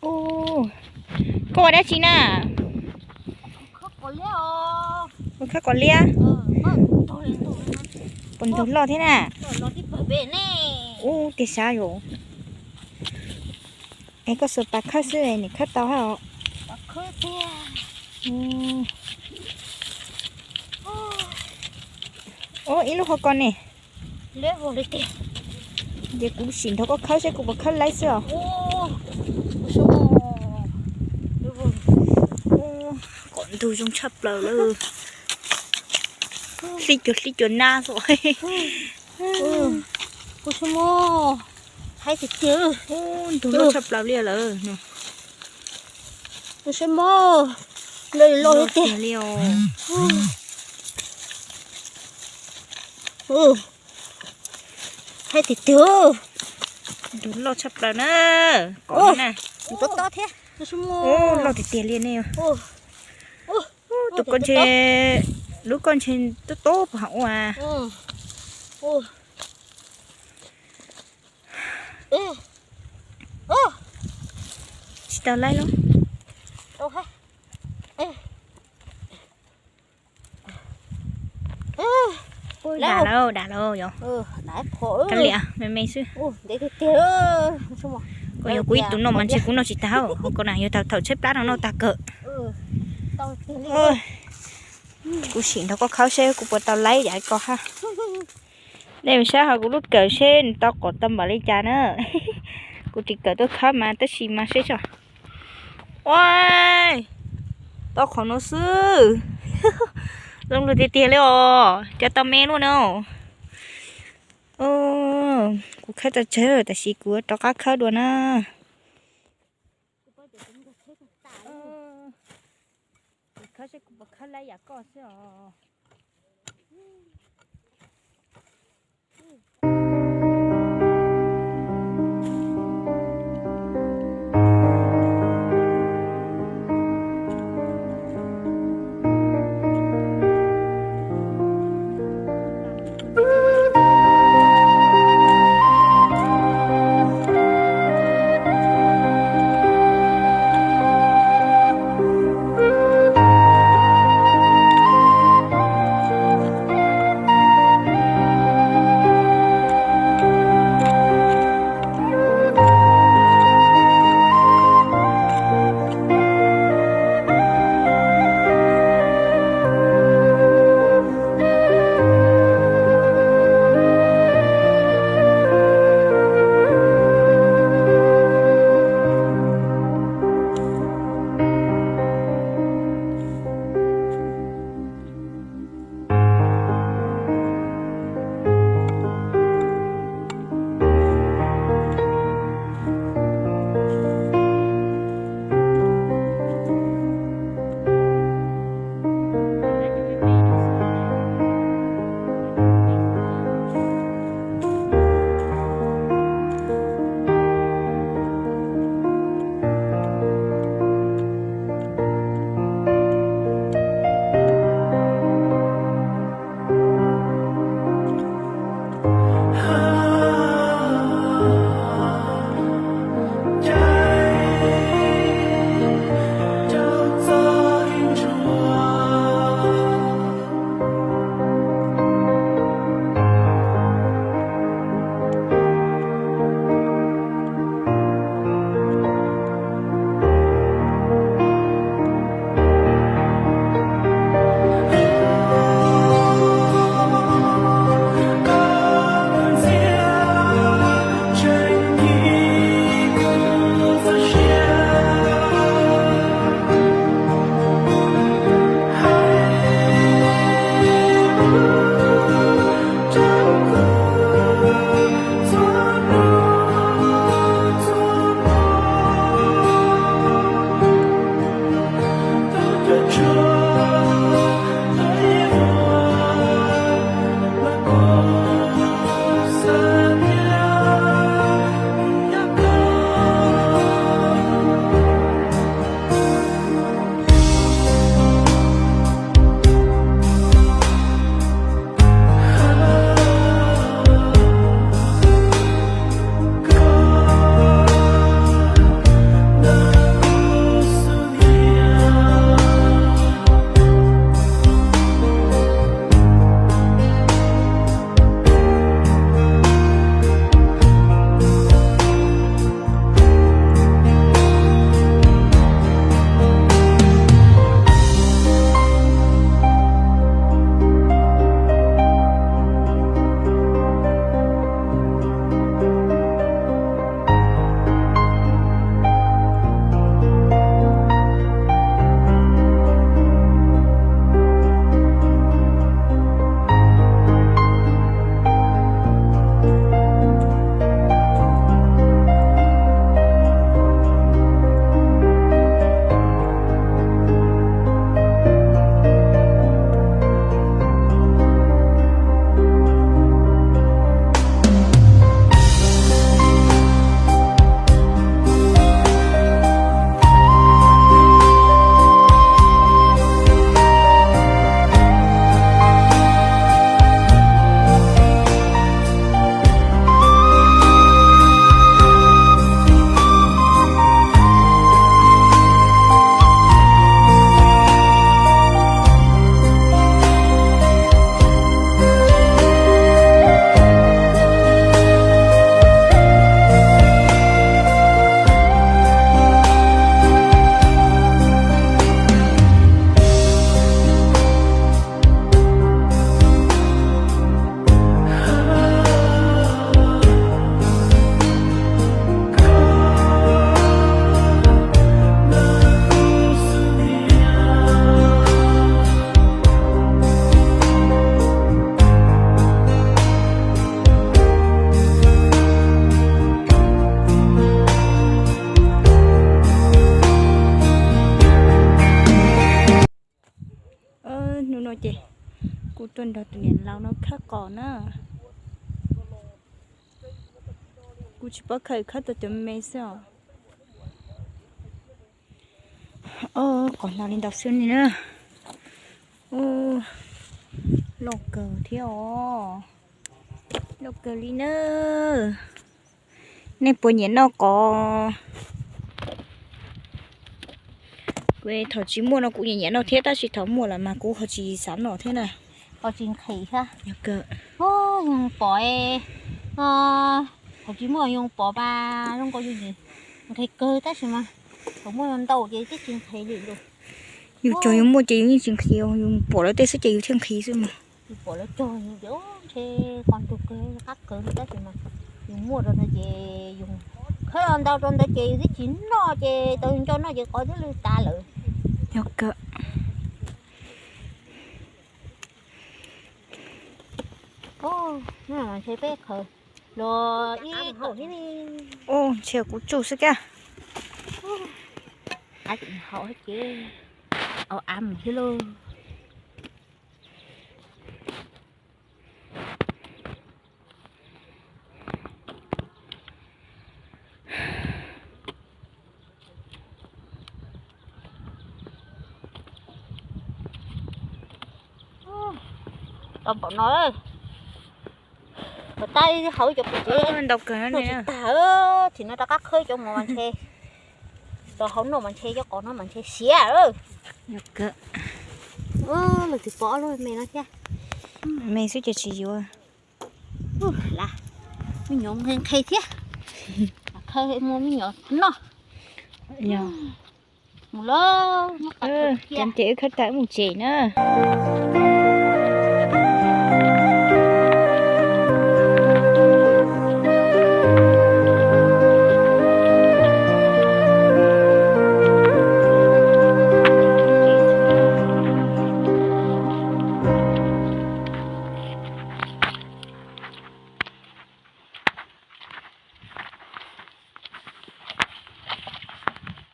Koj ua dab tsi na? Ua khawb qos liab. Puas ntug loj thiab na? Ub, tiag sav yom. Es koj xuas pas khawb xwb es nws khawb tau hab os. Ub, ib lub ho ko ne. Ces kuv sim nrog koj khawb seb kuv puas khawb laib xwb os. Kom ntug zoo tshaj plaws lawm. Hlib cuag hlib cuag nab xwb. Ntug loj tshaj plaws li lawm. Loj tiag li os. Ntug loj tshaj plaws na. Kom na. Loj tiag tiag li ne. Tus ko ntshe, lub ko ntshe tob tob puas hauv ua. Tsis tau laib lub. Dam lawm, dam lawm yom. Kav liam, me me xwb. Kuv yog kuv ib tug noj mas ntshe kuv noj tsis tag, ho koj na yog thaum tshaib plab no noj tag kawg. Kuv sim nrog koj khawb seb kuv puas tau laib yam ko hab. Nej saib ho kuv lub kawm seb nws tau qos tau npaum li cas na. Kuv tsis kawm tuaj khawb mas tab sis mas seb tso. Ua, tau qhov no xwb. Zoo lug tiag tiag li os, cov tau me luaj na. Kuv khawb tau tsawg tam sim kuv rov qab khawb dua na. Khawb seb kuv puas khawb laib yam koj xwb os. Tuaj nrog tus niam laus no khawb qos na. Kuv tsis paub khawb, khawb tau cov me xwb os. Qos hnav li ntau xwb li na. Loj kawg thiab os. Loj kawg li na. Nej puas nyiam noj qos? Kuv thaum tsis muaj no kuv nyiam nyiam noj thiab, tab sis thaum muaj lawm mas kuv ho tsis xav noj thiab na. Qos tsis nqhis thiab. Yog pom, thaum tsis muaj yus pom mas zoo nkaus yus nqhis kawg, tab sis mas thaum muaj ntau ces twb tsis nqhis li lawm. Yus cog yus muaj ces yus yeej tsis nqhis, yus pom lawv tej xwb ces yus thiaj nqhis xwb mas. Yus pom lawv cog yus ces ntshe qos ntug kawg qab kawg li, tab sis mas yus muaj rau ntawd ces yus khawb los ntau rau ntawd ces yus twb tsis noj ces tau yus nco noj ces qos twb lwj tas lawm. Yog kawg. Ntshe peb khaws los ib hauv thiab. Ntshe kuv tsuj xwb kab. Av hauv ces au av mus thiab lauj. Tau npaum no, kom tab hauv cov pum tsev ntau kawg no tsis tag, tsis no rov qab khawb cov mov mas ntshe, cov hauv no mas ntshe cov qos no mas ntshe siav. Los tsis pom lub me no thiab. Me xwb ces tsis yuav. Las, me nyuam nqhis thiab. Khawb mus me nyuam noj. Mus lawm, cov ntses wb khawb tas wb mus tsev na.